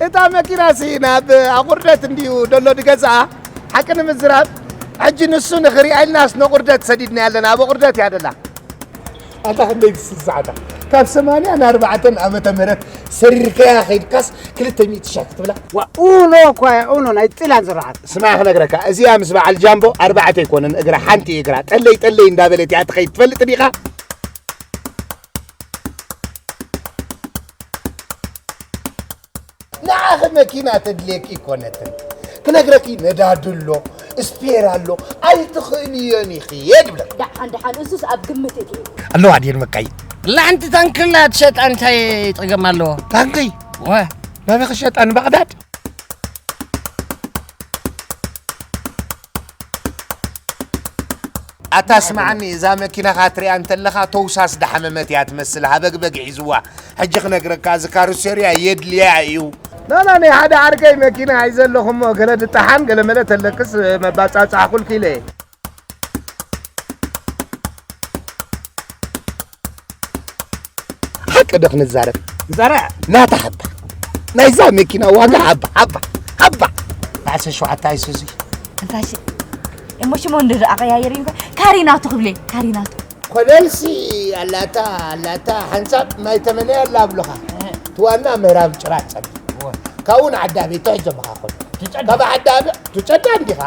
እታ መኪናሲ ናብ ኣቑርደት እንድዩ ደሎ ድገዝኣ። ሓቂ ንምዝራብ፣ ሕጂ ንሱ ንኽሪኣ ኢልናስ ነቑርደት ሰዲድና ያለና፣ ኣብ ኣቑርደት እያ ደላ። ኣታ ክንደይ ትስሳዕታ። ካብ ሰማንያ ንኣርባዕተን ዓመተ ምህረት ሰሪርካያ ኸይድካስ ክልተ ሚእቲ ሺሕ ክትብላ። ዋ፣ ኡኖ እኳ እያ፣ ኡኖ ናይ ጥልያን ዝረሓት። ስማዕ ክነግረካ፣ እዚኣ ምስ በዓል ጃምቦ ኣርባዕተ ኣይኮነን እግራ፣ ሓንቲ እግራ። ጠለይ ጠለይ እንዳበለት እያ ትኸይድ፣ ትፈልጥ ዲኻ? ንዓኺ መኪና ተድልየኪ ኣይኮነትን። ክነግረኪ ነዳዲ ኣሎ፣ ስፔር ኣሎ፣ ኣይትኽእልዮን ኢኺ እየ ድብለኪ። ደሓን ደሓን፣ እሱስ ኣብ ግምት እየ። ኣለዋ ድየን መካይን? ላንቲ ታንክላ ትሸጣ እንታይ ጸገም ኣለዎ? ታንኪ? ወ። ናበይ ክሸጣ ንባቕዳድ? ኣታ ስምዓኒ፣ እዛ መኪናኻ ትሪኣ እንተለኻ ተውሳስ ዳሓመመት እያ ትመስል፣ ሃበግበግ ሒዝዋ። ሕጂ ክነግረካ፣ እዚ ካሮሴርያ የድልያ እዩ። ኖ፣ ኖ፣ ናይ ሓደ ዓርከይ መኪና ሒዘ ኣለኹ እሞ፣ ገለ ድጠሓን፣ ገለ መለ ተለክስ፣ መባጻጻሕኩልኪ ኢለ እየ። ሓቂ ዶ ክንዛረብ? ንዛረብ። ናታ ሓባ። ናይዛ መኪና ዋጋ ሓባ፣ ሓባ፣ ሓባ። ዓሰርተ ሸውዓተ ኣይሱዚ። እንታይ ሲ? እሞ ሽሙ እንድሕር ኣቐያይር እዩ። ካሪናቱ ክብለይ፣ ካሪናቱ። ኮለልሲ ኣላታ፣ ኣላታ ሓንሳብ ማይ ተመነያ ኣላ ኣብሉኻ። እቲ ዋና ምዕራብ ጭራ ጸብ። ካብኡ ንዓዲ ኣበይ ትሕጆ መኻኸሉ። ትጨዳ። ካብ ዓዲ ኣበይ ትጨዳ እንዲኻ።